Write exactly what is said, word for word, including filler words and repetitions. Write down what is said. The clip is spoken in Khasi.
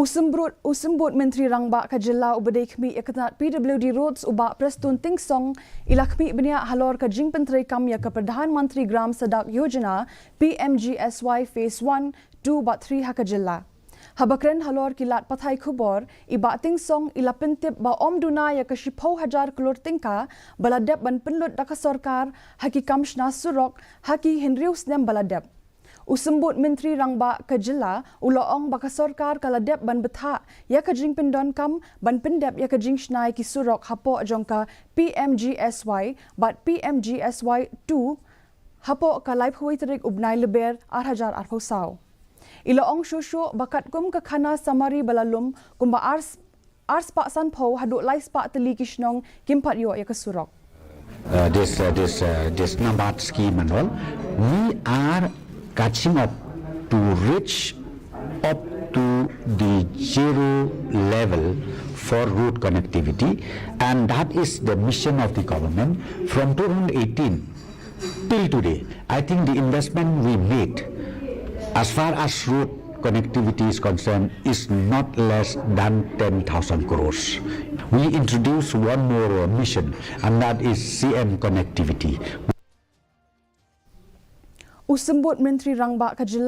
U Symbud, u Symbud Myntri Rangbah ka Jylla uba dei khmih ïa ka tnad P W D Roads u Bah Prestone Tynsong, i la khmih bniah halor ka jingpyntreikam ïa ka Pradhan Mantri Gram Sadak Yojana, P M G S Y Phase one, two bad three ha ka Jylla. Haba kren halor ki lad pathai khubor, i Bah Tynsong i la pyntip ba ym duna ïa ka shiphew hajar klur tyngka ba la dep ban pynlut da ka sorkar ha ki kam shna surok ha ki hynriew snem ba la dep. U Symbud Myntri Rangbah ka Jylla u la ong ba ka sorkar ka la dep ban bthah ïa ka jingpyndonkam ban pyndep ïa ka jingshna ïa ki surok hapoh jong ka P M G S Y bad P M G S Y two hapoh ka laiphew tarik u bnai Lber ar hajar arphew saw. I la ong shuh shuh ba katkum ka khana samari ba la lum, kumba ar s-, ar spah sanphew haduh lai spah tylli ki shnong kim pat ïoh ïa ka surok. Uh, this uh, this uh, this NABARD scheme and all, we are catching up to reach up to the zero level for road connectivity, and that is the mission of the government from two thousand eighteen till today. I think the investment we made as far as road connectivity is concerned is not less than ten thousand crores. We introduce one more uh, mission, and that is C M connectivity. U Symbud Myntri Rangbah ka Jylla